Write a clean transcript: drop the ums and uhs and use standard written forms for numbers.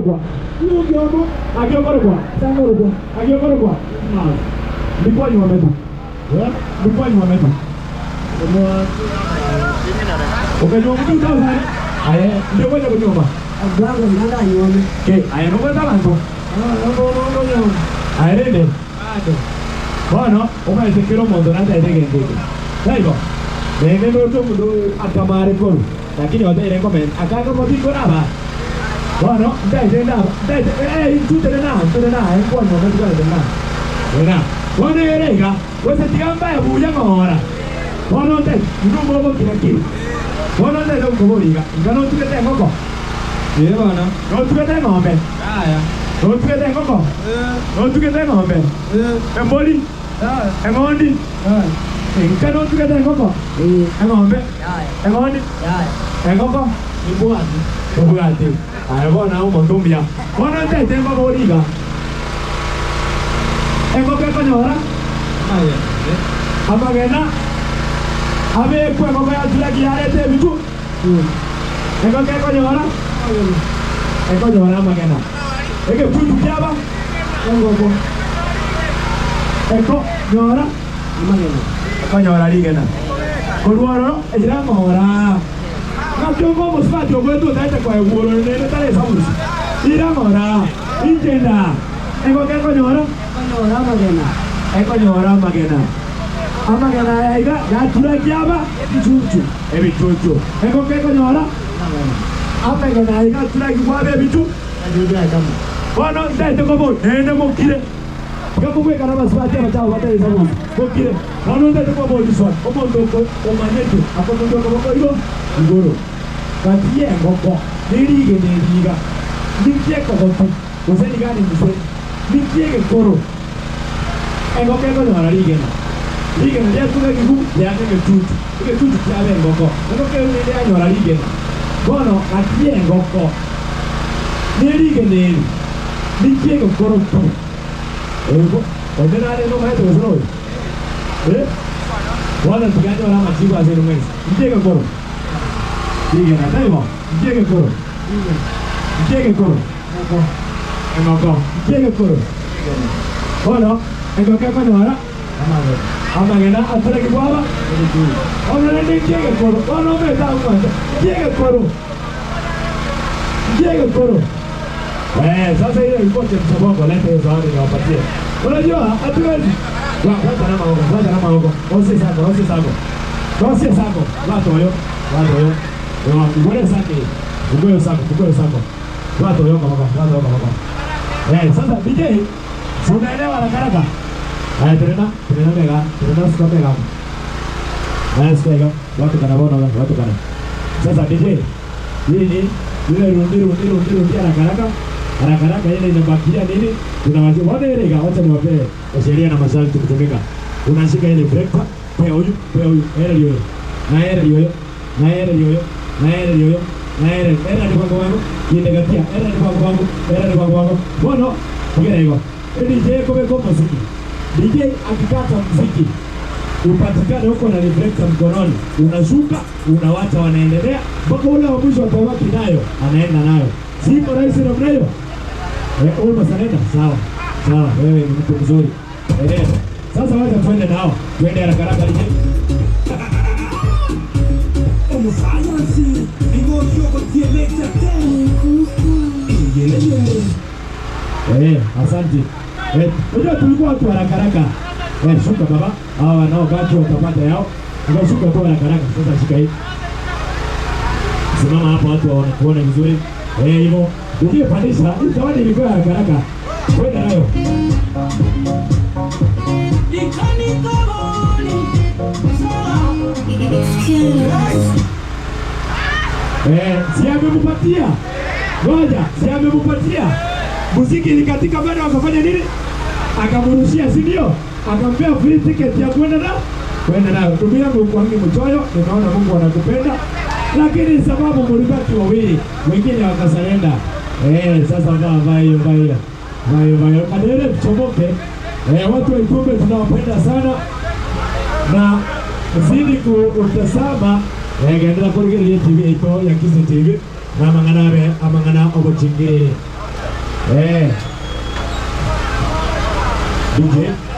Naki okorokwa? Naki okorokwa? Ndikwanyuomete? Ndikwanyuomete? Okanyuoma 2000? Aye ndi ogocha konyuoma? Ke, aye nobwate abanto? Aye rende, bono omanyete kera omonto natagete egento eke. Taibo? Naende ndoche omonto oyo akamare korwa. Lakini oteire nkomenta akanga amabiko naba bono ntaete ndaba ntaete eh intwe tenena aa tenena aa enkwanwa amatuko aya tenena aa tenena aa bono ere iga gose tiga mbae buya ng'ora bono ntaete inwe mogokira ki bono ntaete gokoboria iga inga notugete engoko Ee bono. notugete eng'ombe Yaya. notugete engoko Ee. notugete eng'ombe Ee. embori Yaya. eng'ondi Yaya. Inka notugete engoko Ee. eng'ombe Yaya. Eng'ondi? Yaya. Engoko? Nimbwate. Tobwati. Aye bono aye omonto omuya. Bono ntaete mbabori iga. Engoko ekonyora amagena abekwe engoko ya turaki yareta ebichu. Engoko ekonyora ekonyora amagena. Egechuchu kiaba engoko ekonyora Amagena. Ekonyora rigena. Korwa ororo eira ng'ora. Ng'aki onga omosubati ogoetwe otaete koegwa ororo naende tari esabusi. Ira ng'ora. Inche ndaa. Engoko ekonyora? Ekonyora amagena. Ekonyora amagena. Amagena aya iga yatura kiaba? Ebichuchu. Ebichuchu. Engoko ekonyora? Amagena. Amagena aya iga atura kwaba ebichu? Ebichuchu ekemo. Bono ntaete kobori naende mokire. Tiga kobwekana abasubati abachafu batari esabusi. Bokire. Bono ntaete koboria riswali, omonto oko omanyete akomochia okoboko igo igoro, gati y'engoko ne rigena eri iga, ninki ekogotu, gose rigane inse, ninki egekoro? Engoko ekonyora rigena, rigena riatuga ebigu riaka egechuchu, egechuchu kiaba engoko, engoko eyio naende yanyora rigena. Bono gati y'engoko ne rigena eri, ninki egekoro ki? Oyo onde narenge omanyete gose noyo? Eh? Bono tiga nyore amachibu ase inwe mwensi. Inki egekoro? Rigena, taibo? Inki egekoro? Inki egekoro? Engoko. Inki egekoro? Bono engoko ekonyora amagena ature ki bwaba? Bono rende inki egekoro? Bono omanyete agokwancha. Inki egekoro? Inki egekoro? Eh, sasa ile ilikuwa chemsha bongo, leta hiyo zawadi niwapatie. Unajua hatuwezi. Wacha na maogo, wacha na maogo. Osie sako, osie sako. Osie sako. Wacha huyo, wacha huyo. Ngore sake. Ngore sako, ngore sako. Wacha huyo kama wacha huyo kama. Eh, sasa DJ, si unaelewa haraka haraka? Haya tena, tena mega, tena sika mega. Haya sika hiyo. Watu kana bona, watu kana. Sasa DJ, hii ni ile rundi rundi rundi rundi haraka haraka haraka haraka ile inabakia nini? Tunawajia wana ile iga, wacha niwapee sheria na masharti kutumika. Unashika ile breaker, pea huyu, pea huyu, era hiyo. Na era hiyo, na era hiyo, na era hiyo, na era era ni kwangu wangu, kindegatia, era ni kwangu wangu, era ni kwangu wangu. Bono, tigera hiyo. DJ kobeko muziki. DJ akikata muziki upatikane huko na reflector mkononi, unashuka unawacha wanaendelea mpaka ule wa mwisho atabaki nayo, anaenda nayo. Siko rahisi namna hiyo? Eh, almost anaenda sawa sawa. Wewe ni mtu mzuri, enenda sasa. Wacha twende nao, twende haraka haraka DJ. Omusayansi igokyogotielecha te Ingelele Eh, asante. Eh, unajua tulikuwa watu haraka haraka. Eh, shuka baba. Hawa wanaobaki watapata yao. Tukashuka tu haraka haraka. Sasa shika hii. Simama hapo watu waone kuone vizuri. Eh, hivyo. Ujie pandisha. Hii zawadi ilikuwa haraka haraka. Kwenda nayo. Eh, si amemupatia. Ngoja, si amemupatia. Muziki ilikatika bado akafanya nini? Akamrushia, si ndio? Akampea free ticket ya kwenda na kwenda nayo. Ndugu yangu kwangi mchoyo, ninaona Mungu anakupenda. Lakini sababu mlibaki wawili, wengine wakasarenda. Eh, sasa vaa vaa hiyo vaa hiyo. Vaa hiyo vaa hiyo. Kadere mchomoke. Eh, watu wa Itumbe tunawapenda sana na zidi kutazama eh, gendera kurigereria TV ito ya Kisii TV na amang'ana abe amang'ana obochingiriri. Eh. DJ.